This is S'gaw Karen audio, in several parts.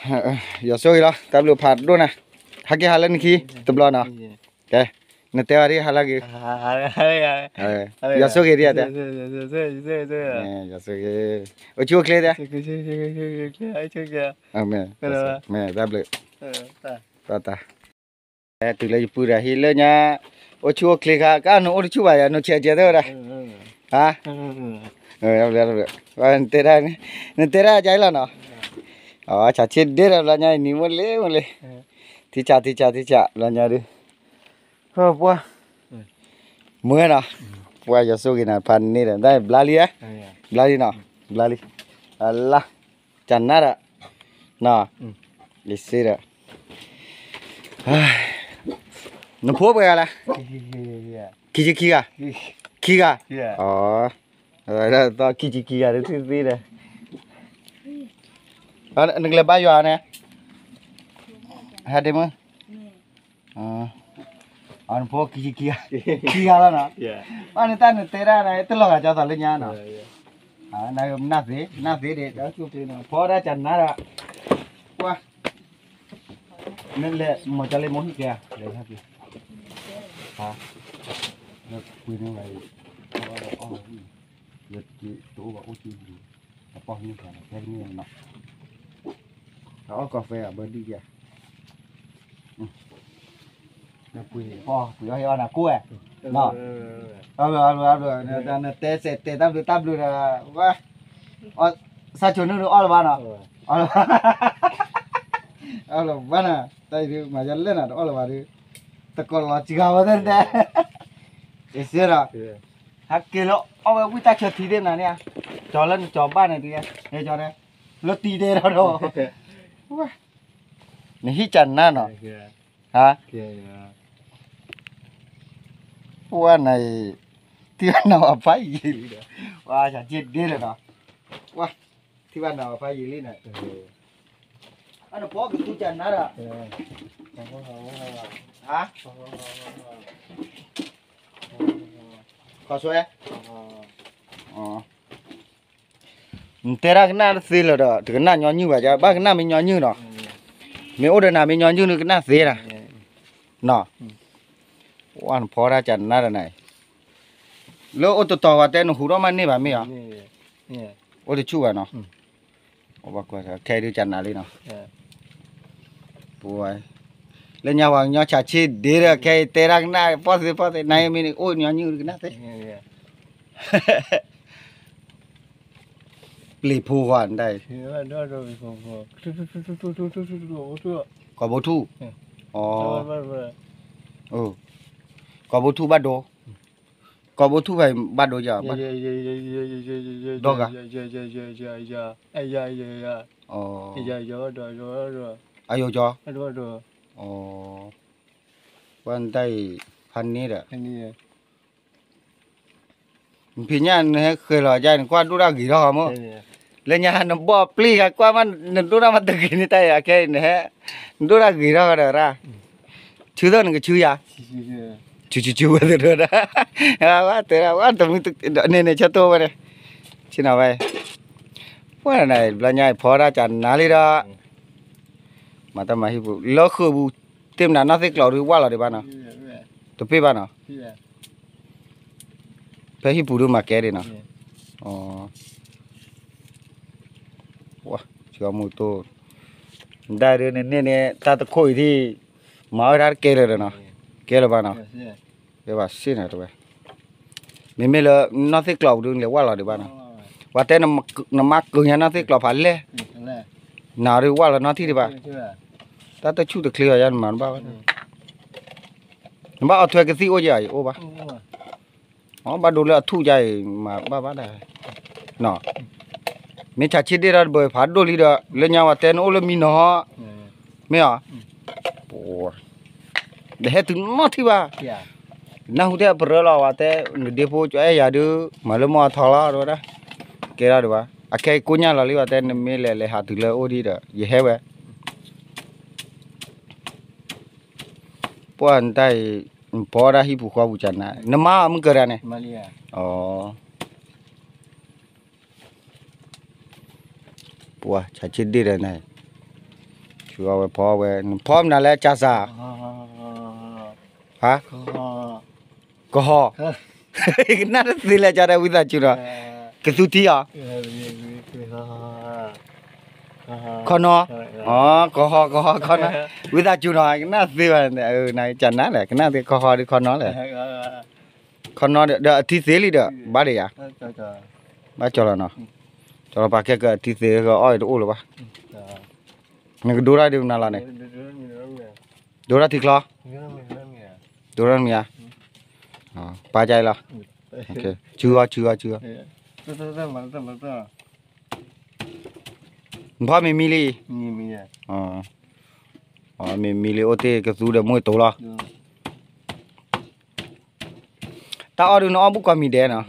ယွၤဆိၣ်ဂ့ၤလီၤ တၢ်ဘျုးဖးဒိၣ်နၤ, ဟဲက့ၤဟးလၢနခံ တဘျီနီၤ, ကဲ, နတဲဝဲဒ်ဟးလၢဂ့ၤ, ယွၤဆိၣ်ဂ့ၤဒ်တဲ, ယွၤဆိၣ်ဂ့ၤ, အိၣ်ဆူၣ်အိၣ်ချ့တဲ, မ့ၢ်တၢ်ဘျုး, တၢ်, တုၤလၢယပုၢ်ဒီးဟံၣ်လၢညါ, အိၣ်ဆူၣ်အိၣ်ချ့ခါ ကနအိၣ်တဆူၣ်ဘၣ်ယၤ နဆဲးကဲသ့ဝဲဒၣ်, ဟါ, နတဲဒၣ်ကၠီလီၤနီၤ, ဆးဆ့ဒ့ဒီးဘျီညါအံၤ နံၤမုၢ်လ့မုၢ်လ့, ထံဆးထံဆးထံဆး ဘျီညါဒုး, ပှၤ, မုၢ်နီၤ, ပှၤယွၤဆိၣ်ဂ့ၤနၤဖးန့ၣ်ဒီး တၢ်ဘျါလံဧါ, ဘျါလံနီၤ, ဘျါလံ, အလါ, ကနၣ်ဒီး, နီၤ, လံစ့ဒီး, နဖိပှဲၤဂၤလဲၣ်, ခံဆံခံဂၤ, ခံဂၤ, အဝဲဒၣ်သီခံဆံခံဂၤဒုးထံၣ်သ့ဒီး, နကလဲၤဘါယွၤန့ၣ်, ဟဲဒ့မုၢ် အနဖိခံဆံခံဂၤ, ခံဂၤလီၤနီၤ, ဘၣ်န့ၣ်တၢ်နတဲဒၣ် တလီၤဂာ်ကၠီသးလၢညါနီၤ, နသ့, နသ့ဒ့ၣ်, ဖီဒၣ်ကနၣ်ဒီး, ကွၢ်, နလဲၤမၤကၠီလ့မိၢ်ဟံၣ်ကဲ, လဲၤဟဲက့ၤ, ပှ့ၤန့ၢ်ဘၣ်အံၤ, လၢတအိၣ်ဘၣ်အိၣ်က့ၤ, အပီၢ်န့ၢ်ကဲ, ဖဲကန့ၣ်နီၤ, အီၣ်ကီၢ်ဖဲအဘၢဒံၣ်ကဲ, ပှ့ၤအီၣ်ဟ့ၣ်အီၣ်နၤကိးဝဲ, အဘျီ, အဘျီ, အဘျီ, နတဲစဲးတဲတၢ်ဘျုးတၢ်ဘျုးဒီး, ဝဲ, စၢ်ဆိနုၣ်ဒုးအီၣ်လၢၤဘၣ်နီၤ, အီၣ်လၢၤဘၣ်, အီၣ်လၢၤဘၣ်နီၤ, တၢ်အံၤဒုး မၤယလဲၣ်နီၤ တအီၣ်လၢၤဘၣ်ဒုး, တကိးလီၤစှၤဝဲသ့ၣ်တဲ, အစဲဒီး, ဟဲက့ၤလၢအီၣ်ဝဲဝံၣ်တၢ်ဆၢထံသ့ၣ်နၤန့ၣ်, ကၠီလၢနကၠီဘၣ်န့ၣ်တက့ၢ်, ကၠီန့ၣ်, လၢတံၤဒဲးဒီး, နဟံၣ်ကနၣ်နီၤ, ဟါ, ပှၤနၤအံၤ, ထံၣ်ဘၣ်နၤဝဲဖးယံာ်လံဒီး, ပှၤဆးဆ့ဒ့ဒီးနီၤ, ပှၤ, ထံၣ်ဘၣ်နၤဝဲဖးယံာ်လံန့ၣ်, အနဖီကသူကနၣ်ဒီး, ဟါ, ခီဆွဲ နတဲဒၣ်ကနၣ်တသ့လၢၤဒီး တကနၣ်ညီနုၢ်ဘၣ်, ဘၣ်ကနၣ်မ့ၢ်ညီနုၢ်နီၤ, မ့ၢ်အိၣ်ဒီးနၤမ့ၢ်ညီနုၢ်နကနၣ်သ့ဒၣ်, နီၤ, ပှၤနဖီဒၣ်ကနၣ်ဒီးနၤအံၤ, လၢအိၣ်တတီၤဝဲတဲနဟူးထီၣ်မးန့ၢ်ဘၣ်မ့ၢ်ဧါ, အိၣ်တဆူၣ်ဘၣ်နီၤ, ခဲအံၤဒုးကနၣ်လံနီၤ, ပှၤ, လၢညါပှၤကညီဆးဆ့ဒ့ဒီး ခဲအံၤတဲဒၣ်ကနၣ် ပီၢ်သ့ပီၢ်သ့ နၤမ့ၢ်အိၣ်ညီနုၢ်ကနၣ်သ့ ပျံၤဖိခွါဒၣ်အံၤ, ကီၢ်ဘိထူၣ်, ကီၢ်ဘိထူၣ်ဘၣ်ဒိ, ကီၢ်ဘိထူၣ်ဖဲဘၣ်ဒိယၤ, ဒီဂၤ, အယိာ်ကီ, ပှၤနတၢ်အံၤ, ဖးန့ၣ်ဒီး နဖံးညၣ်နဟဲဃဲၤလီၤယါ နကွၢ်ဒိၣ်တၢ်ဂ့ၤထီၣ်မး, လၢညါနဘီၣ်ပျံၤဂၤကွၢ်မး နဒိၣ်တၢ်မးတဂ့ၤန့ၢ်တၢ်အံၤ အခဲအံၤနဟဲ, နဒိၣ်တၢ်ဂ့ၤထီၣ်ဒီးရၣ်, ဆူသၢနကဆူယၤ, ဆူဆူဆူဝဲသ့ၣ်ဒိၣ်ဒၣ်, ဝဲတဲဒၣ် ဝဲတမုၢ်န့ၣ်န့ၣ် ဆၢတိၢ်ဝဲန့ၣ်, ဆ့ၣ်နီၤဝဲ, ပှၤနၤ ဘျီညါအံၤဖီဒၣ်ကနၤလံဒီး မၤတၢ်မၤဟံၣ်ပူၤ လၢဃုာ်ပူၤ, တ့ၢ်မနုၤနီၢ်သ့ၣ်ကျိးဒုးဝၢ်လီၤဒံးဘၣ်နီၤ, တပ့ၢ်ဘၣ်နီၤ, ဖဲဟံၣ်ပူၤဒုးမၤကဲဒံးနီၤ, ဆံမူတိၢ်, ဒၣ်ဒုးန့ၣ်န့ၣ်န့ၣ် တၢ်တခိၣ်အံၤထံၣ်, မၤဝဲဒၣ်တကဲလၢာ်ဒီးနီၤ, ကဲလၢာ်ဘၣ်နီၤ, ကဲဘၣ်စ့ၢ်နီၤတဝဲ မ့မ့ၢ်လၢနီၢ်သ့ၣ်ကျိးပူၤဒုး နလဲၤဝၢ်လီၤဒံးဘၣ်နီၤ, ပှၤတဲနမါကၢၤညါနီၢ်သ့ၣ်ကျိးဖးလဲၢ်, နၤဒုးဝၢ်လီၤနီၢ်ထံၣ်ဒံးဘၣ်, တၢ်တဆူၣ်တချ့အီၤယါ နမၤတဘၣ်ဝဲ, နဘၣ်အီထွဲကသံၣ်အိၣ်ယါအံၤအိၣ်ဘၣ်, အဘၣ်ဒိလၢအထူၣ်ယါအံၤ မၤဘၣ်ဘၣ်ဒၣ်, မ့ၢ်ဆးဆ့ဒ့ၣ်ထီၣ်တဘၢဖးဒိၣ်လံဒီး လၢညါဝဲတဲနအိၣ်လၢမံနီၤ, မ့ၢ်ဧါ, တဟဲတုၤနီၢ်ထံၣ်ဘၣ်, နၢ်ဟူတဲပရၢလီၤ ဝဲတဲ နဒ့ဖိကၠီအဲၣ်ယၤဒုး မၤလၢမီၢ်အထီလီၤ တဝဲဒၣ်, ကဲထီၣ်ဒံးဘၣ် အခဲအံၤကိညၣ်လီၤလံ ဝဲတဲ နမ့ၢ်လဲၤလဲၤဟးတုၤလၢအိၣ်ဒံးဒီး ယဟဲဝဲ ပှၢ်နတၢ်အံၤ နဖီဒၣ်ဟံၣ်ပူၤဃီပူၤကနၤ နမါအမုၢ်ကရၤန့ၣ်, ပှၢ်ဆးဆ့ဒ့ၣ်ဒီးန့ၣ်, ဝဲဖီဝဲ နဖီမနုၤလဲၣ် ကၢ်စၢ်, ဟါ, ကဟီ, ကနၣ်တသ့လၢကဒီး ဝံသးစူၤနီၤ, ကသူထံအီၤ, ခီနီၤ, ကဟီ ကဟီ ခီနီၤ, ဝံသးစူၤနီၤ ကနၣ်သ့ဘၣ်, ကနၣ်သ့ ကဟီဒီးခီနီၤလဲၣ်, ခီနီၤဒီးအထံသ့လံဒီး ဘၣ်ဒီးယၤ, ဘၣ်ကၠီလီၤနီၤ, ကၠီလီၤပာ်ကဲကအထံသ့ကအီၣ်အံၤတအိၣ်လၢၤဘၣ်, နကဒိတၢ်ဒ်မနုၤလီၤန့ၣ်, ဒိတၢ်ထံချီ, ဒိတၢ်မံၤဧါ, ပာ်ကါအံၤလီၤ, ဆူအီၤ ဆူအီၤ ဆူအီၤ, နဖီမ့ၤမံလံ, မ့ၤမံလံ အိၣ်တ့ၢ်ကသူဒီးမုၢ်တိၤလီၤ, တၢ်အီၣ်ဒုးနအီၣ်ဘူၣ်ကွၢ်မံၤဒဲးနီၤ,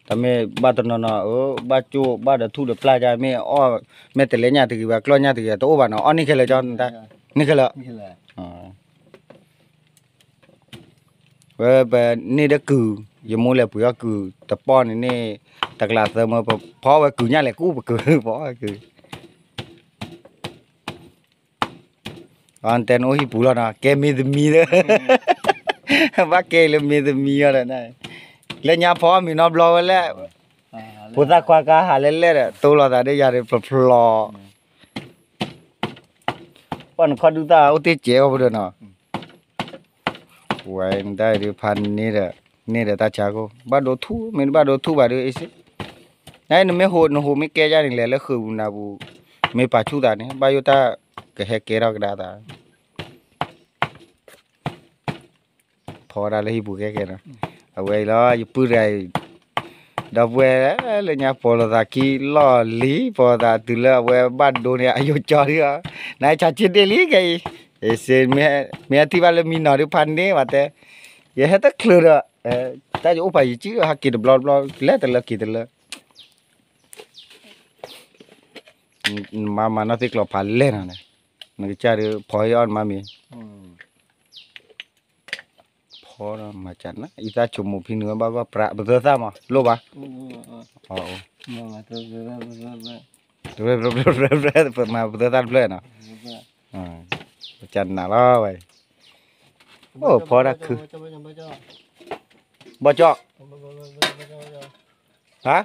တၢ်မ့ၢ်ဘၣ်တနီၤနီၤ အဘၣ်ကၠိၣ်ဘၣ်ဒီးထူၣ်ဒီးပျၢ်ကါ မ့ၢ်အီၣ် မ့ၢ်တလဲညၣ်တဂ့ၤဘၣ် ကျီၢ်ညၣ်တဂ့ၤ တအိၣ်ဘၣ်နီၤ အီၣ်န့ၢ်ခဲလၢာ်ကၠီ န့ၢ်ခဲလၢာ်, ဝဲပန့ၢ်ဒီးကုၢ် ယမိၢ်လဲၤပှ့ၤအီၣ်ကုၢ်တပီၢ်န့ၣ်န့ၣ် တကလးသၢမၢ ပဖီဝဲကုၢ်ညၣ်လဲၤကူၣ်ပကုၢ် ပအီၣ်ဝဲကုၢ် အတဲနအိၣ်ဟံၣ်ပူၤလီၤနီၤ ကဲမ့ၢ်သမံၤဒီး ဘၣ်ကဲအံၤလၢမ့ၢ်သမံၤအီၤဒီး လၢညါဖီအီၣ်မ့ၤနီတဘျီဝဲလဲၣ်, ဖိသၣ်ခွါကါဟးလဲၣ်လဲၣ်ဒီး တိၢ်လီၤသးဒီးယၤဒီးဖျီဖျီ, ပှၤနခီဒုးသၣ်အိၣ်တ့ၢ်ကဲးအီၤပဒီးနီၤ, ဝဲနတၢ်အံၤဒုးဖးန့ၢ်ဒီး န့ၢ်ဒီးတၢ်ဆါခိၣ် ဘၣ်ဒိထူၣ် မ့ၢ်တဘၣ်ဒိထူၣ်ဘၣ်ဒီးအ့ၣ်စ့, နနမ့ၢ်ဟိး နဟိးမ့ၢ်ကဲယါန့ၣ်လဲၤလၢဃုာ်ပူၤနၤပူၤ မ့ၢ်ပာ်ဆူၣ်သးန့ၣ် ဘၣ်ယိၣ်တၢ်ကဟဲကဲထီၣ်ကဒါသး ဖီဒၣ်လၢဟံၣ်ပူၤခဲကဲနီၤ, အဝဲအံၤလီၤ ယပုၢ်တဂၤအံၤ, ဒီပုၢ်ဝဲၢ်လၢညါပိာ်လိာ်သးခံလီၢ်လံၤ ပိာ်သးတုၤလၢအဝဲဘၣ်ဒိန့ၣ် အယိာ်ကၠီဒံးအီၤ, နဆးဆ့ဒ့ၣ်လံခဲအံၤ, မ့ၢ်ဟဲထံၣ်ဘၣ်လၢမံနီၤဒုးဖးန့ၢ်ဘၣ်တဲ, ယဟဲတချုးဒီး, တၢ်ယအိၣ်ပာ်ယစုဟးက့ၤတဘျီတဘျီ လဲၤတလၢက့ၤတလၢ နမၤမၤနီၢ်သ့ၣ်ကျီၤဖးလဲၢ်နီၤန့ၣ်, နကစၢ်ဒုးဖီအီၣ်နမါမံၤ, ဖီမၤကနၣ် အံသၣ်ဆိကမိၣ်ဖံနုာ်ဘၣ်ဘၣ်ပြး ပသၢသၣ်မး လိၣ်ဘၣ်, ပမၤပသၢသၣ်တဖျၢၣ်နီၤ, ကနၣ်လီၤဝဲ, အိၣ်ဖီတၢ်ခု, ဘီကၠီ, ဟါ,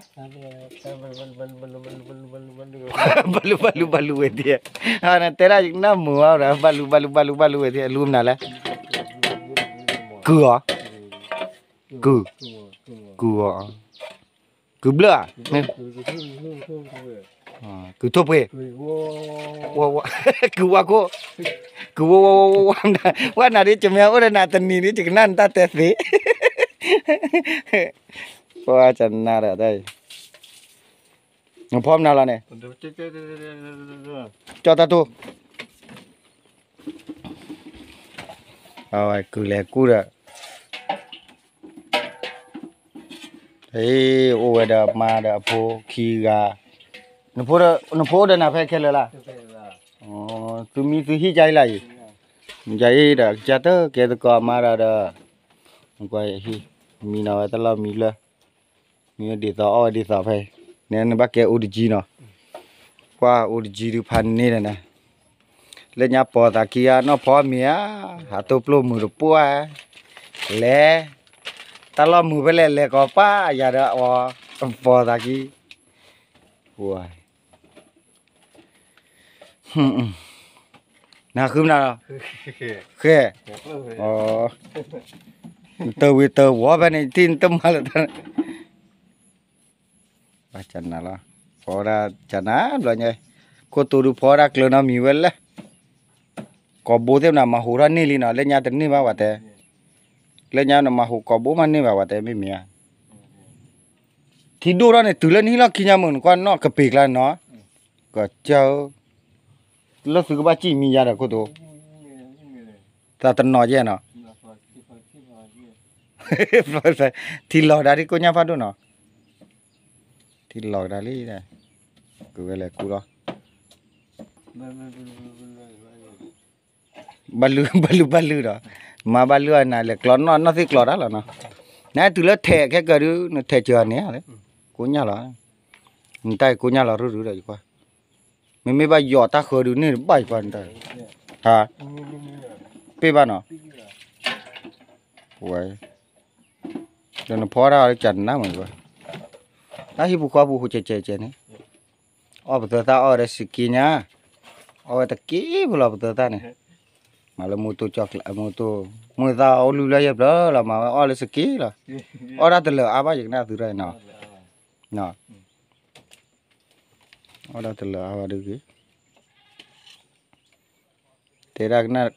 ဘၣ်လူၤဘၣ်လူၤဘၣ်လူၤဝဲဒၣ်, နတဲဒၣ်ယကနၣ်မုာ်ဝဲဒီး ဘၣ်လူၤဘၣ်လူၤဘၣ်လူၤဝဲဒၣ် အလူမနုၤလဲၣ်, ကုၢ်အီၤ, ကုၢ်, ကုၢ်အီၤ, ကုၢ်ဘျၢၣ်ဧါ, ကုၢ်ထိၣ်ပှ့ၤ, ကုၢ်ဝါခိၣ်, ကုၢ်ဝါဝါဝါဝါ, ဝဲနၤဒ်ယမ့ၢ်အိၣ်ဒီးနၤတနံၤဒ်ယကနၣ်နတၢ်တဲသ့, ပှၤကနၣ်ဒီးတၢ်အံၤ, နဖီမနုၤလီၤန့ၣ်, ကၠီတၢ်တိၢ် အဝဲကုၢ်လဲၤကူၣ်ဒီး, အိၣ်ဝဲဒီးအမါဒီးအဖိခံဂၤ, နဖိအိၣ်ဒီးနၤဖဲခဲလၢာ်လၢ်, သုမံသုဟံၣ်ကါအံၤလၢ်အံၤ, ကါအံၤဒီးကစၢ်တကဲသကိးအမါဒီးဒီး, ကွၢ်ဟံၣ်, မံနီၤဝဲတၢ်လီၢ်မံလၢ မ့ၢ်ဒ်သိးအီၣ်ဝဲဒ်သိးဖဲ, နဘၣ်ကဲအိၣ်တကံနီၤ, ကွၢ်အိၣ်တကံဒုးဖးန့ၢ်ဒီးနၤ, လၢညါပိာ်သးခံဂၤနီၢ်ဖီမ့ၤဧါ, ဟးတိၢ်ပျိၢ်မုာ်တပှၢ်, လဲၤ, တၢ်လီၢ်မုာ်ဖဲလဲၣ်လဲၤကီးပၢ်ယၤဒီးအီၤ, ပိာ်သးခံ, ဝဲ နဃုမနုၤလီၤ, ဃဲ, တဝံၤတဝီဖဲန့ၣ် ထံၣ်နတမၤလၢၤတၢ်န့ၣ်, ဘၣ်ကနၣ်လီၤ, ဖီဒၣ်ကနၣ်ဘျီညါ, ခိၣ်တိဒုးဖီဒၣ်ကျၢၤနီတမံၤဝဲလဲၣ်, ကိာ်ဘိသ့ၣ်မနုၤမၤဟူးထီၣ်န့ၢ်လံနီၤ လၢညါတန့ၢ်ဘၣ်ဝဲတဲ, လၢညါနမၤဟူးကိာ်ဘိမးန့ၢ်ဘၣ်ဝဲတဲမ့ၢ်မ့ၢ်ဧါ ထံဒိၣ်ထီၣ်န့ၣ် တုၤလၢနဟံၣ်လီၢ်ခံညါမုၢ် နကွၢ်နီၣ်ကပ့ၤကျါနီၤ, ကစၢ်ဧၢ, လၢသုကဘၣ်စံၣ်မံၤယါဒီးခိၣ်တိ, သးတနီၤယဲၢ်နီၤ, ထံလီၤကဒါဒ်ကိညၢ်ဖးဒိၣ်နီၤ, ထံလီၤကဒါလံ, ကဝဲလဲၤကူလီၤ ဘၣ်လုၢ်ဘၣ်လုၢ်ဘၣ်လုၢ်ဒီး, မၤဘၣ်လုၢ်အနၤလဲၤကျီနီၣ်နီၣ်သ့ၣ်ကျီတၢ်လီၤနီၤ, နတုၤလၢထဲးခဲကၢၤဒုး နထဲးစၢၤန့ၣ်, ကိညၢ်လီၤ, နတၢ်အံၤကိညၢ်လီၤရူၢ်ရူၢ်ဒီးယကွၢ် မ့မ့ၢ်ဘၣ်ယီၤတၢ်ဃၢဒုးန့ၣ်တဘၣ်ယပှၤနတၢ်, ဟါ, ပ့ၢ်ဘၣ်နီၤ, ဝဲ, ဒီးနဖီတၢ်အီၤလၢကနၣ်မးဝဲ, တၢ်ဟံၣ်ပူၤဃီပူၤဃိကဲကဲကဲန့ၣ်, အီၣ်ပသၢသၣ်အီၣ်ဝဲဒီးစက့ညါ, အီၣ်ဝဲတက့ဖိလီၤပသၢသၣ်န့ၣ်, မၤလၢမူတိကၠီကျဲ မူတိ, မူသၣ်အီၣ်လူၢ်လၢယဲၢ်ဖျၢၣ်လီၤ မၤဝဲအီၣ်လၢစက့လီၤ, အီၣ်ဒၣ်တလၢာ်အါဘၣ်ယကနၣ်သုရၢ်နီၤ, အီၣ်ဒၣ်တလၢာ်အါဘၣ်ဒုးက့ၤ တဲဒၣ်ကနၣ်,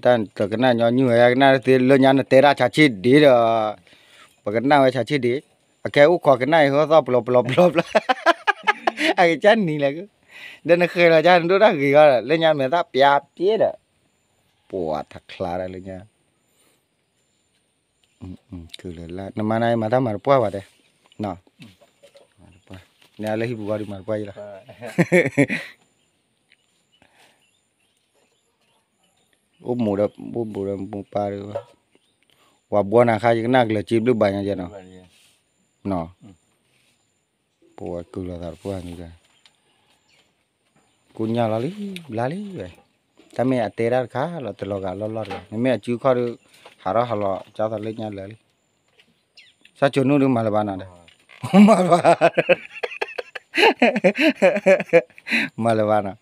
တၢ်တကနၣ်ညီနုၢ်ဝဲ ကနၣ်သ့လၢညါနတဲဒၣ်ဆးဆ့ၣ်ဒ့ဒီး, ပကနၣ်ဝဲဆးဆ့ၣ်ဒ့, အခဲအိၣ်ခိးကနၣ်အံၤ ဟၢသီၣ်ပျီပျီပျီပျီ, အကစၢ်နံၤလဲၣ်, ဒီးနဃဲၤလီၤကနၣ်ဒိၣ်တၢ်ဂ့ၤဂီၢ်ဒီး လၢညါမဲာ်သၣ်ပျါပျဲဒီး, ပှၤတချါဒၣ်လၢညါ နမၤနၤအံၤမၤတၢ်မၤတပှၢ်ဘၣ်တဲ, နလၢဟံၣ်ပူၤဝါဒုးမၤတပှၢ်ယလီၤ, အိၣ်မိၢ်ဒီး အိၣ်မိၢ်ဒီးမိၢ်ပၢ်ဒီး, ပှၤဘှီနၤခါယကနၣ်ကလၢၤစ့ဘျုးဘၣ်ညါယဲနီၤ, ပဝဲကုၢ်လီၤသးတပှၢ်န့ၣ်ဒီး ကိညၢ်လီၤလံ, ဘျါလံဝဲ, တၢ်မ့ၢ်အတဲတၢ်တခါလီၤ တလီၤဂာ်လီၢ်လီၢ်တဂၤ မ့မ့ၢ်အစုခီၣ်ဒီး ဟးထီၣ်ဟးလီၤ ကၢ်သးလၢညါလၢာ်လံ, စီၤကိာ်နူၣ်ဒုးမၤလၢၤဘၣ်နီၤဒီး, မၤလၢၤဘၣ်, မၤလၢၤဘၣ်နီၤ,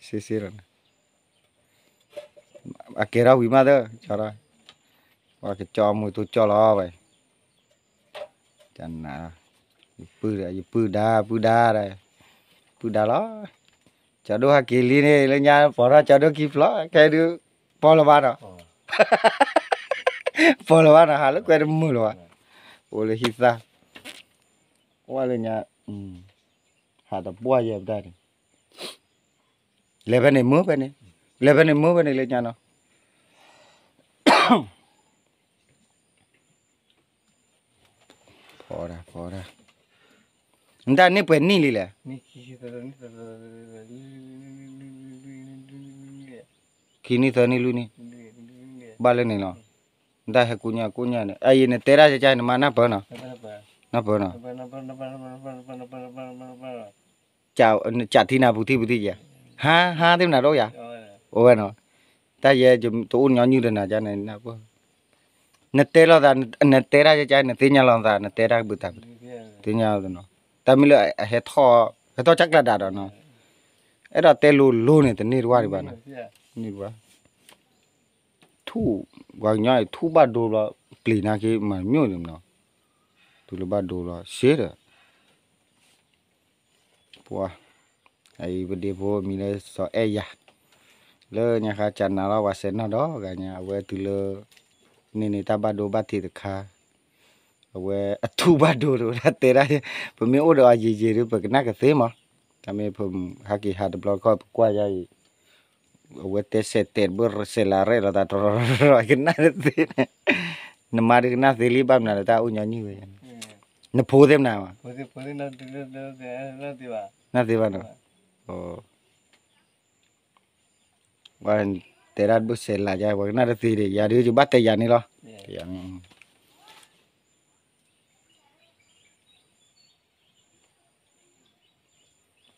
စ့စ့လီၤ, အကဲထီၣ်ဝံၤမးသၢ, ပှၤကကၠီမူၤတိကၠီလီၤဝဲ ကနၤ, ယပုၢ်ဒီး ယပုၢ်ဒါ ပုၢ်ဒါဒီး, ပုၢ်ဒါလီၤ, ကၠီဒိၣ်ဟဲက့ၤလံန့ၣ် လၢညါပိာ်ထီၣ်ကၠီဒိၣ်ခံဖျီ ခဲဒုး, ပီၢ်လၢၤဘၣ်နီၤ, ပီၢ်လၢၤဘၣ်နီၤ ဟးလၢကွဲတမုာ်လၢၤဘၣ်, အိၣ်လၢဟံၣ်သၣ်, အိၣ်လၢညါ, ဟးတပှၢ်ယဲပတၢ်န့ၣ်, လဲၤဖဲန့ၣ်မုာ်ဖဲန့ၣ်, လဲၤဖဲန့ၣ်မုာ်ဖဲန့ၣ်လၢညါနီၤ ဖီဒၣ်ဖီဒၣ်, နတၢ်န့ၢ်ပှဲၤနံၣ်လံလဲၣ်, ခံနံၣ်သၢနံၣ်လွံၢ်နံၣ်, ဘၣ်လၢန့ၣ်လီၤ, နတၢ်ဟဲကိညၢ်ကိညၢ်န့ၣ် အအံၤနတဲဒၣ်ကကနမၤနၢ်ပၢၢ်နီၤ, နၢ်ပၢၢ်နီၤ ကးထံနၤပူၤထံပူၤထံယဲ, ဟါ ဟါသ့ၣ်မနၤတအိၣ်ယၤ, အိၣ်ဝဲနီၤ, တၢ်ယဲတအိၣ်ညီနုၢ်တနၤကန့ၣ်, နတဲလိာ်သး, နတဲတၢ်ကက နသ့ၣ်ညါလီၤသး နတဲတၢ်ကဘုးတၢ်, သ့ၣ်ညါလီၤသးနီၤ, တၢ်မ့ၢ်လၢအဟဲထီၣ် ဟဲထီၣ်ကၢ်ကျးဒၣ်ဒီးနီၤ, အဲၣ်ဒိးတဲလိၤလိၤန့ၣ် တန့ၢ်တဝၢ်ဒံးဘၣ်နီၤ, န့ၢ်တဝၢ် ထူၣ်, ပှၤကညီအံၤထူၣ်ဘၣ်ဒိဘျီ, ပျံၤနာ်က့မၤတမျိးန့ၣ်နီၤ, တုၤလၢဘၣ်ဒိဘျီ စ့ဒီး, ပှၤ, အအံၤပဒ့ဖိမံၤလၢစီၤအဲၣ်ယၤ, လၢညါဃါကနၤလီၤ ပှၤစဲးနီၣ်ဒီးဂၤညါ အဝဲတုၤလၢ, န့ၢ်န့ၢ်တၢ်ဘၣ်ဒိဘၣ်ထံးတခါ, အဝဲအထူၣ်ဘၣ်ဒိတဝဲဒၣ်တဲဒၣ်, ပမ့ၢ်အိၣ်ဒီးအယံာ်ယံာ်ဒီး ပကနၣ်ကသ့မး, တၢ်မ့ၢ်ပဟဲက့ၤဟးတဘျီတခီၣ် ပကွၢ်ယါအံၤ အဝဲတဲစဲးတဲာ်တဘၣ်စဲးလးရဲၣ်လီၤသးတရီ, ကနၣ်တသ့န့ၣ်, နမါဒုးကနၣ်သ့လံ ဘၣ်မနုၤလၢတၢ်အိၣ်ညီနုၢ်ဝဲ, နဖိသ့ၣ်မနၤဘၣ်, နၢ်သ့ဘၣ်နီၤ, ပှၤတဲဒၣ်တဘၣ်စဲးလးယါ ပှၤကနၣ်တသ့ဒီး ယၤဒုးယဘၣ်တဲယၤန့ၣ်လီၤ,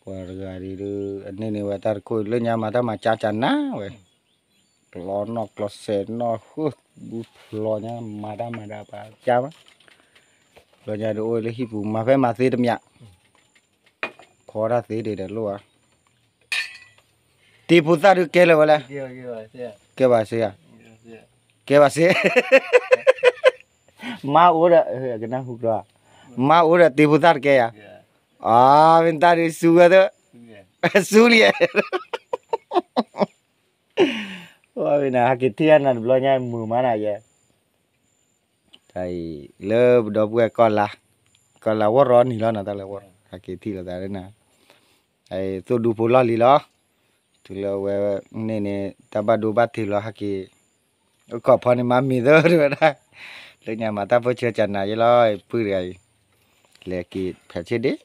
ပှၤတဂၤဒ်ဒီး အန့ၢ်န့ၢ်ဝဲတၢ်တခိၣ် လၢညါမၤတၢ်မၤကၠါကၠါနၤဝဲ, ကျီနီၣ်ကျီစဲးနီၣ်ဃု, ဘုဖျီညါ မၤတၢ်မၤတၢ်ပှၤကၠါမး, လၢညါဒုးအိၣ်လၢဟံၣ်ပူၤ မၤဖဲမၤသ့တမံၤ, ဖီတၢ်သ့ဒံးဒီးလိၣ်ဧါ, တ့ဖိသၣ်ဒုးကဲလၢၤဝဲလဲၣ်, ကဲဘၣ်စ့ဧါ, ကဲဘၣ်စ့, မါအိၣ်ဒီး, ကနၢ်ဟူကျီ, မါအိၣ်ဒီးတ့ဖိသၣ်တကဲဧါ, အမ့ၢ်တၢ်ဒုးစူၤဝဲသၢ, စူၤလံ, ဝဲနၤ ဟဲက့ၤထံၣ်နၤတဘျီညါ မုာ်မးနၤယဲ, တၢ်အံၤ လၢပဒီပုၢ်ဝဲၢ်ကီၢ်လါ, ကီၢ်လါဝီၢ်ရီနံၤလီၤနၤ တၢ်လၢဝီၢ် ဟဲက့ၤထံၣ်လိာ်သးလၢနၤ, သိၣ်ဒူဖိလီၢ်လံၤလီၤ, တုၤလၢအဝဲန့ၣ်န့ၣ် တၢ်ဘၣ်ဒိဘၣ်ထံးလီၤ ဟဲက့ၤ, အခီၣ်ဖီန့ၣ် မၤမံၤသၢတဝဲဒၣ်, လၢညါမၤတၢ်ဖိဆၢကနၤယဲလီၤ ပုၢ်တဂၤအံၤ, လဲၤက့ၤဖဲဆ့ဒ့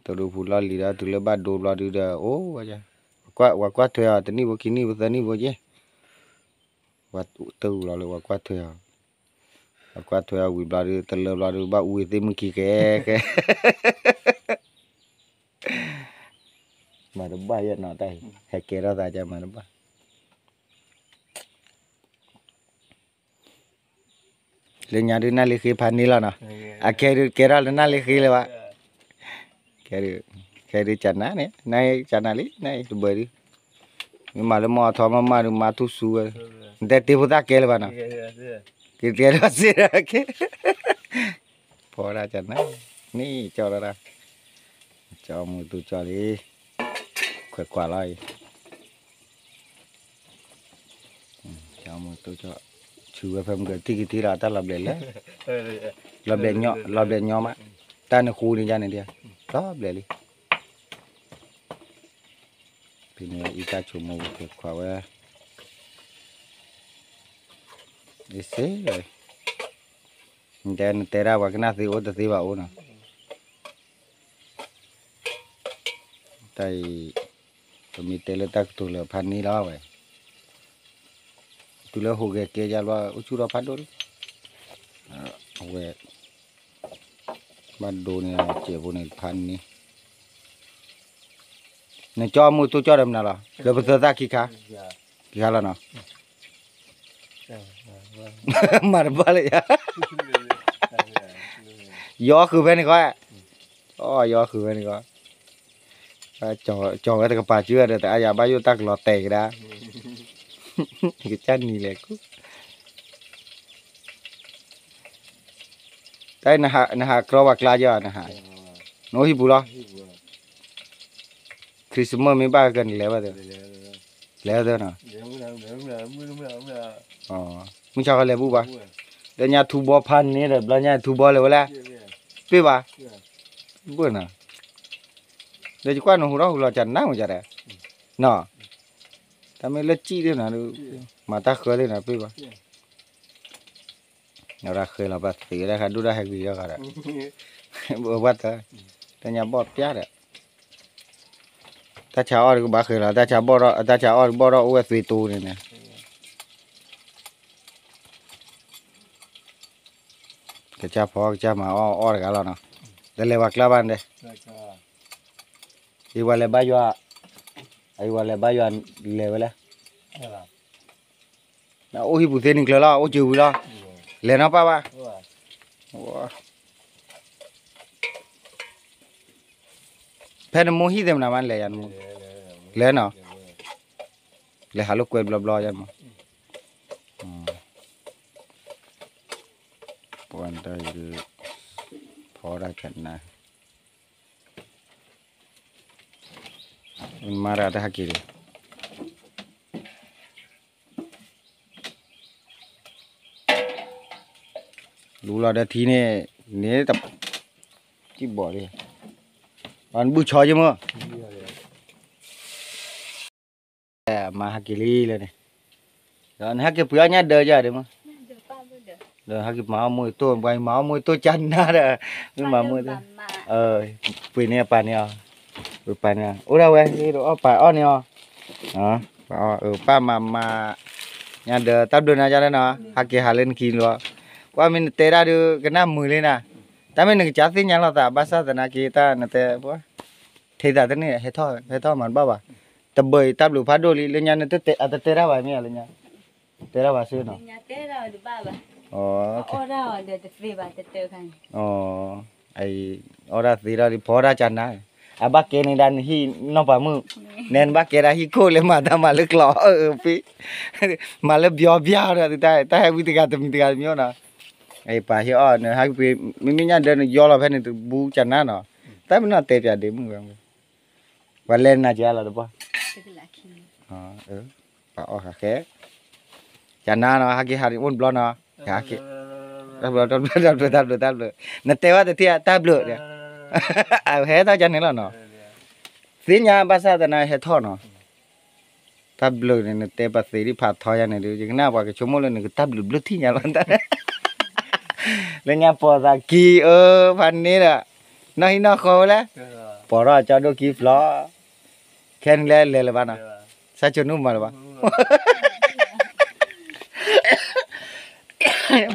သိၣ်ဒူဖိလီၢ်လံၤဒီး တုၤလၢဘၣ်ဒိဘျီဒုဒီး အိၣ်ဝဲ, ဝၤကွၢ်ထွဲအီၤ တနံၣ်ဖိခံနံၣ်ဖိသၢနံၣ်ဖိက့ၤ, ဝၤတဂုာ်လီၤလၢဝၤကွၢ်ထွဲအီၤ, ဝၤကွၢ်ထွဲအီၤဝံၤဘျီဒု တလၢဘျီဒု ဘၣ်အူဝဲသ့ၣ်မုၢ်ခံကဲကဲ, မၤတဘၣ်ယဲနီၤတၢ်အံၤ, ဟဲကဲထီၣ်သးကမၤတဘၣ်. လၢညါဒုးနၢ်လ့ဃ့ဖးန့ၢ်လီၤနီၤ, အခဲဒုးကဲထီၣ်လၢနၢ်လ့ဃ့လၢၤဘၣ်, ခဲဒုးကနၤန့ၣ် နကနၤလံ နတဘၢဒုး, မ့ၢ်မၤလၢမီၢ်အထီမးမးဒုးမၤထူၣ်ဆူဝဲ, နတဲတ့ဖိသၣ်ကဲလၢၤဘၣ်နီၤ, ကကဲလၢၤဘၣ်စ့ၢ်ကီး, ဖီဒၣ်ကနၤ, န့ၣ်ကၠီလီၤဒၣ်, ကၠီမုၢ်တူကၠီလံ, ခွဲးကွၢ်လီၤအံၤ ကၠီမုၢ်တူကၠီ, ဆူဝဲဖဲမုၢ်ကထံၣ်ကထံၣ်လီၤ တၢ်လီၤဘျဲးလၢ, လီၤဘျဲးညီ လီၤဘျဲးညီမး, တၢ်န့ၣ်ဃူန့ၣ်ယါန့ၣ်ဒ်, လီၤဘျဲးလံ, ဖဲန့ၣ်အံၤတၢ်ဆိကမိၣ်ဝဲခွဲးကွၢ်ဝဲ, အ့စ့, နတဲနတဲဒၣ်ပှၤကနၣ်သ့အိၣ်တသ့ဘၣ်အိၣ်နီၤ တၢ်အံၤ, ပမ့ၢ်တဲလၢတၢ်ကတိၤလၢဖးန့ၢ်လီၤဝဲ, တုၤလၢဟူးဂဲၤကဲယါဘျီ အိၣ်ဆူၣ်ထီၣ်ဖးဒိၣ်လံ, အဝဲ, ဘၣ်ဒိန့ၣ်စဲးဖိန့ၣ်ဖးန့ၢ်, နကၠီမုၢ်တူကၠီဒီးမနုၤလီၤ ဒီးပသၢသၣ်ခံခါ, ခံခါလီၤနီၤ မၤတဘၣ်လၢယၤ, ယီၤဃုာ်ဖဲန့ၣ်ဃီ, အီ ယီၤဃုာ်ဖဲန့ၣ်ဃီ, ကၠီၤဝဲတကပၤစုဒီး တအါယၤဘၣ်ယိၣ်တၢ်ကလီၤတဲာ်ကဒါ, ကစၢ်နံၤလဲၣ်ကူ, တၢ်နဟးကြီပှၤကျါယီၤ နဟး, နအိၣ်ဟံၣ်ပူၤလီၤ, Christmas မ့ၢ်ဘၣ်ကနလဲၤဘၣ်သၢ, လဲၤသၢနီၤ, မုၢ်ဆါခီလဲၤဘူၣ်ဘၣ်, လၢညါထူဘီဖးန့ၣ်ဒီး ဘျီညါထူဘီလဲၤဝဲလဲၣ်, ပ့ၢ်ဘၣ်, ဘၣ်နီၤ, ဒီးယကွၢ်နဟူထီၣ်ဟူလီၤကနၣ်မးကဒီး, နီၤ, တၢ်မ့ၢ်လၢစံၣ်သ့ၣ်နီၤ, မၤတၢ်ဃၢသ့ၣ်နီၤ ပ့ၢ်ဘၣ် ဒီးဃဲလီၤပသ့ဝဲဒၣ်ဃးဒိၣ်ဒၣ်ဟဲဂ့ၤယီၤဃးဒီး, ဝဲတၢ်, တညါဘီၣ်ပျၢ်ဒီး, တၢ်ဆါအီၣ်တကဘၣ်ဃဲလီၤ တၢ်ဆါဘီၣ်ဒီး တၢ်ဆါအီၣ်တကဘီၣ်ဒီးအိၣ်ဝဲသွံတိန့ၣ်န့ၣ်, ကစၢ်ဖီကစၢ်မၤအီၣ်အီၣ်တဂၤလီၤနီၤ, တလဲၤဝဲကျါဘၣ်န့ၣ်, အံၤဝဲလဲၤဘါယွၤ, အံၤဝဲလဲၤဘါယွၤလဲၤဝဲလဲၣ် အိၣ်ဟံၣ်ပူၤသ့နုၤကျၢၤလီၤ အိၣ်စၢၤဝံၤလီၤ, လဲၤနီၢ်ပၢ်ဘၣ်, ဖဲနမိၢ်ဟံၣ်သ့ၣ်မနုၤမးလဲၤယၤနမိၢ်, လဲၤနီၤ, လဲၤဟးလိာ်ကွဲဘျီဘျီယၤမး, ပှၤတၢ်အံၤ, ဖီဒၣ်ကနၤ, မၤတၢ်တဟဲက့ၤလံ လူလီၤဒီးထံန့ၣ်, န့ၣ်တ, ကံၣ်ဘီၣ်လံ, အနဘုၣ်ဆီယမ့ၢ်, မၤဟဲက့ၤလံလၢန့ၣ်, ဒီးနဟဲက့ၤပှ့ၤအီၣ်ညၣ်ဒၢယၤဒ်မ့ၢ်, ဒီးဟဲက့ၤမၤအီၣ်မူအတိၢ် ပှၤမၤအီၣ်မူအတိၢ်ကနၤဒီး, မ့ၢ်မၤမူအတိၢ်, ပှ့ၤန့ၢ်အပၢ်န့ၣ်အီၤ, ပပၢ်န့ၣ်, အိၣ်ဒၣ်ဝဲ အီၣ်ပၢ်အီၣ်န့ၣ်အီၤ, ပၢ်မၤမၤ, ညၣ်ဒၢတၢ်ဘျုးနၤကလဲၣ်နီၤ ဟဲက့ၤဟးလၢနခံလီၤ, ကွၢ်မ့ၢ်နတဲဒၣ်ဒုး ကနၣ်မုာ်လံနၤ, တၢ်မ့ၢ်နကစၢ်သ့ၣ်ညါလီၤသး ဘၣ်ဆၣ်သနာ်က့ တၢ်နတဲ, ထဲသးတန့ၢ် ဟဲထီၣ် ဟဲထီၣ်မၤတဘၣ်ဘၣ်, တဘၢအံၤတၢ်ဘျုးဖးဒိၣ်လံ လၢညါနတတဲ အတတဲတၢ်ဘၣ်မ့ၢ်ဧါလၢညါ, တဲတၢ်ဘၣ်စ့ၢ်နီၤ, အီၣ်ဒၣ်သ့ဒီး ဖီဒၣ်ကနၤ, အဘၣ်ကဲန့ၢ်ဒၣ်နဟံၣ်နီၢ်ပၤမုၣ်, နဲနဘၣ်ကဲဒၣ်ဟံၣ်ခိၣ်လၢမၤတၢ်မၤလၢကျီၢ်အၢဖံ, မၤလၢဘျီဘျီဒီး တၢ်ဟဲဝံတဂၤတမံၤတဂၤတမံၤနီၤ, ပၢ်ဟ့ၣ်အီၣ်နဟဲက့ၤ မ့မ့ၢ်ညၣ်ဒၢနယီလီၤဖဲန့ၣ်တဘူကနၤနီၤ, တၢ်မ့ၢ်နီၢ်တဲပၠးဒ့မုၣ်ဝဲ, ပှၤလဲၤနၤကလီၤတဘီ ပှၤအီၣ်ဃးဃဲ, ကနၤနီၤ ဟဲက့ၤဟးအိၣ်တဘျီနီၤ, တၢ်ဘျုး တၢ်ဘျုး တၢ်ဘျုး တၢ်ဘျုး, နတဲဝဲတထံၣ်တၢ်ဘျုး, ဟဲထီၣ်ကန့ၣ်လီၤနီၤ, သ့ၣ်ညါဘၣ်ဆၣ်သနာ်ဟဲထီၣ်နီၤ, တၢ်ဘျုးန့ၣ် နတဲပသ့ဒ်ဖးထီယါန့ၣ်ဒီး ယကနၣ်ပှၤကဆိကမိၣ်လၢနကတၢ်ဘျုးဘျုးထံၣ်ညါလီၤ, လၢညါပိာ်သးကံအၢ ဖးန့ၣ်ဒီး, နီၢ်ဟံၣ်နီၢ်ဃီဝဲလဲၣ်, ပိာ်ထီၣ်ကၠီဒိၣ်ခံဖျီ, ခဲန့ၣ်လဲၤလဲၤလၢၤဘၣ်နီၤ, ဆၣ်ဆိနူမၤလၢၤဘၣ်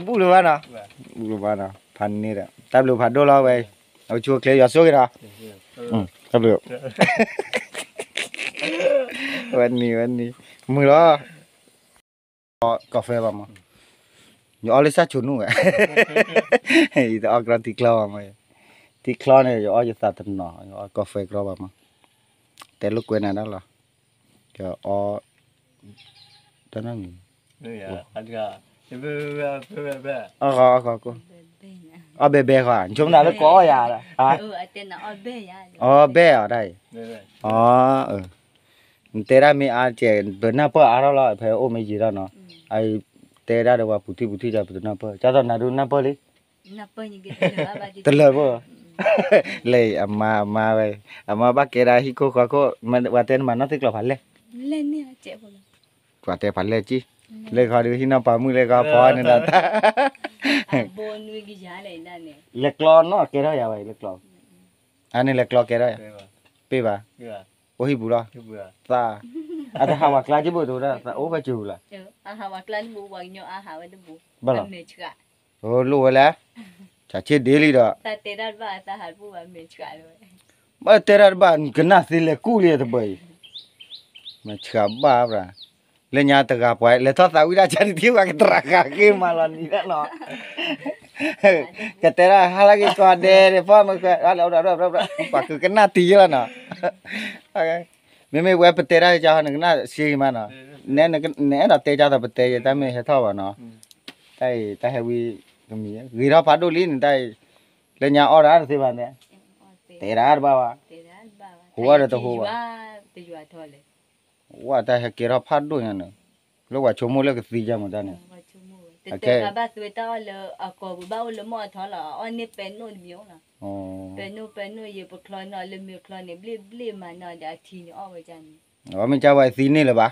ဘူၣ်လၢၤဘၣ်နီၤ, ဘူၣ်လၢၤဘၣ်နီၤ ဖးန့ၣ်ဒီး တၢ်ဘျုးဖးဒိၣ်လီၤဝဲ, အဝဲဆိချ့ယွၤဆိၣ်ဂ့ၤဒီး, တၢ်ဘျုး ဝဲနံၤဝဲနံၤ, မုာ်လီၤ. အီၣ်ကီၢ်ဖဲဘၣ်မး, ယအီၣ်လၢစၢ်ဆိနူၣ်ဝဲ, ယတအီၣ်ကြီထံချီဘၣ်မး, ထံချီန့ၣ် ယအီၣ်ယသးတနီၤ, ယအီၣ်ကီၢ်ဖဲကြီဘၣ်မး, တဲလိာ်ကွဲနၤဒၣ်လီၤ, ယအီၣ် တၢ်နီၢ်မံၤ အီၣ်ဘဲဘဲဃီ, နဆိကမိၣ်လၢကအီၣ်ယၤ, အီၣ်ဘဲအီၤတၢ်အံၤ, အီ နတဲဒၣ်မ့ၢ်အါကဲး ပနၢ်ပၢၢ်အါထီၣ်လီၤ ဖဲအိၣ်မ့ၢ်ယံာ်ထီၣ်နီၤ, အတဲဒၣ်ဒီးပှၤပူၤထံၣ်ပူၤထံၣ်ဒီးပတနၢ်ပၢၢ်, ကၢ်သိးနၤဒုးနၢ်ပၢၢ်လံ, တလၢာ်ဘၣ်, လၢအမါအမါဝဲ, အမါဘၣ်ကဲဒၣ်ဟံၣ်ခိၣ်ဃီခိၣ်, ဝဲတဲနမၤနီၢ်သ့ၣ်ကျိၤဖးလဲၢ် ပှၤတဲဖးလဲၢ်ကံ, လၢခီဒုးဟံးနီၢ်ပာ်မုၣ်လၢခီဖီန့ၣ်ဒီးတၢ်, လဲၤကျီနီၢ်ကဲထီၣ်ယၤဝဲလဲၤကျီ, အန့ၣ်လဲၤကျီကဲထီၣ်ယၤ, ပ့ၢ်ဘၣ်, အိၣ်ဟံၣ်ပူၤလီၤ, သး, အတဟးဝဲကျါက့ၤဘၣ်တဝဲဒၣ် သးအိၣ်ဖဲကၠူၤပူၤလီၤ, ဘၣ်လီၤ, လိၣ်ဝဲလဲၣ်, ဆးဆ့ဒ့လံဒီး ဘၣ်တဲတၢ်တဘၣ် ကနၣ်သ့လဲၤကူၣ်လံတဘၢအံၤ, မ့ၢ်ဆှးဘၣ်ဘၣ်, လၢညါတဂၤပှၤ လဲၤထီၣ်သးဝံၣ်ဒၣ်ဆၣ်တထံၣ်ပှၤကတြၢ်ဃာ်ဃ့မးလီၤနံၤဒၣ်နီၤ, ကတဲဒၣ်ဟါလၢက့ၤကီးဒဲးန့ၣ် ဖီမုၢ်ခွဲး ပှၤကကနၣ်တံၤယလီၤနီၤ, မ့မ့ၢ်ဝဲပတဲတၢ်ကါနကနၣ်စ့မးနီၤ, နအဲၣ်ဒိးတဲကါသိးပတဲယတၢ်မ့ၢ်ဟဲထီၣ်ဘၣ်နီၤ, တၢ်အံၤတၢ်ဟဲဝံၤကမံၤ ဂ့ၤထီၣ်ဖးဒိၣ်လံန့ၣ် တၢ်အံၤ, လၢညါအီၣ်ဒၣ်တသ့ဘၣ်န့ၣ်, တဲဒၣ်တဘၣ်ဘၣ်, ဟူအီၣ်ဒီးတဟူဘၣ်, ဝဲတၢ်ဟဲကဲထီၣ်ဖးဒိၣ်ညါန့ၣ်, လၢပှၤဆိကမိၣ်လၢကသံယါမတၢ်န့ၣ်, အကဲ, ဘၣ်သွဲတၢ်အီၣ်လၢအကီၢ်ပူၤဘၣ်အိၣ်လၢမီၢ်အထီလီၤ အအီၣ်န့ၢ်ပဲနိၣ်တမံၤအိၣ်လီၤ, ပဲနိၣ်ပဲနိၣ်ယပချီနီၤလၢမ့ၢ်ချီန့ၣ် ဘျ့ၣ်ဘျ့ၣ်မးနီၤဒီးအထံန့ၣ်အီၣ်ဝဲဒၣ်န့ၣ်, အမ့ၢ်ကၢ်ဝဲသံန့ၣ်လၢၤဘၣ်,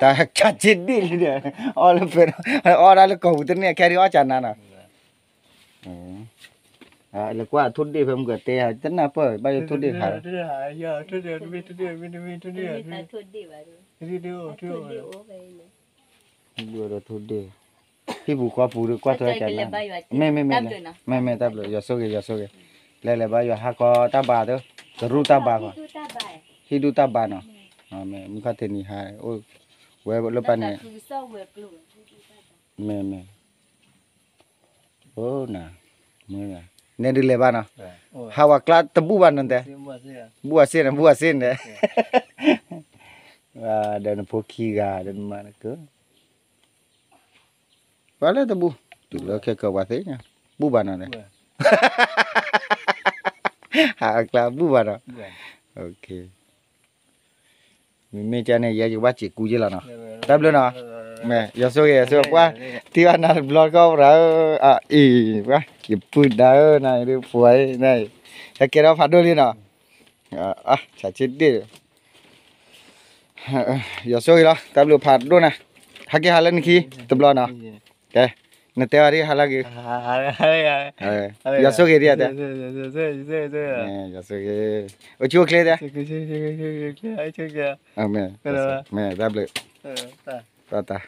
တၢ်ဆါဆ့ဒ့ၣ်လံဒီး, အီၣ်လၢပဲ, အီၣ်ဒၣ်လၢကီၢ်ပူၤတန့ၢ် ခဲဒုးအီၣ်ကၢ်နၤနီၤ လၢကွၢ်ထိၣ်ဒ့ၣ်ဖဲမုၢ်ကတဲ တနၢ်ပၢၢ် ဘၣ်ယိၣ်ထိၣ်ဒ့ၣ်ခါ, ထိၣ်ဒ့ၣ်, ဟံၣ်ပူၤဒီးထိၣ်ဒ့ၣ်, ဟံၣ်ပူၤဃီပူၤဒီးကွၢ်ထွဲကၢ်နၤ, မ့ၢ်မ့ၢ်မ့ၢ်, မ့ၢ်မ့ၢ်တၢ်ဘျုး ယွၤဆိၣ်ဂ့ၤ ယွၤဆိၣ်ဂ့ၤ, လဲၤလဲၤဘၣ်ယွၤဟးခီတၢ်ဘါတၢ်, ကရူၢ်တၢ်ဘါခီ, ဟံၣ်ဒူၣ်တၢ်ဘါနီၤ, မ့ၢ်မုၢ်ခီၣ်ထံးနံၤဟါ, အိၣ်ဝဲလၢပၢ်န့ၣ်, မ့ၢ်မ့ၢ် အိၣ်နၤ, နဲဒုးလဲၤဘၣ်နီၤ, ဟးဝဲကျါတဘူၣ်ဘၣ်နီၤတဲ, ဘူၣ်အစ့ၣ်န့ၣ် ဘူၣ်အစ့ၣ်န့ၣ်, ဒီးနဖိခံဂၤဒီးနမါနကၢ, ပှၤလၢတဘူၣ်, တုၤလၢခဲကၢပှၤသ့ၣ်ညါ, ဘူၣ်ဘၣ်နီၤတဲ, ဟးအကျါဘူၣ်ဘၣ်နီၤ, မ့မ့ၢ်ကန့ၣ် ယဲယကဘၣ်စံးကူယ့ၢ်လီၤနီၤ, တၢ်ဘျုးနီၤ, မ့ၢ်ယွၤဆိၣ်ဂ့ၤ ယွၤဆိၣ်ဂ့ၤ ပှၤ, ထံၣ်ဘၣ်နၤတဘျီကီၢ်ပရၤဧၢ, အအံၤ, ပှၤ, ယပုၢ်ဒါဧၢ နၤဒုးပှၤ, နၤအံၤ, ဟဲကဲထီၣ်ဖးဒိၣ်လံနီၤ, ဆးဆ့ဒ့ၣ် ယွၤဆိၣ်ဂ့ၤလီၤ တၢ်ဘျုးဖးဒိၣ်နၤ, ဟဲက့ၤဟးလၢနခံ တဘျီနီၤ, ကဲ, နတဲဝဲဒ်ဟါလၢက့ၤ, ယွၤဆိၣ်ဂ့ၤဒ်တဲ, ယွၤဆိၣ်ဂ့ၤ, အိၣ်ဆူၣ်အိၣ်ချ့တဲ, မ့ၢ်တၢ်ဘျုး, တၢ်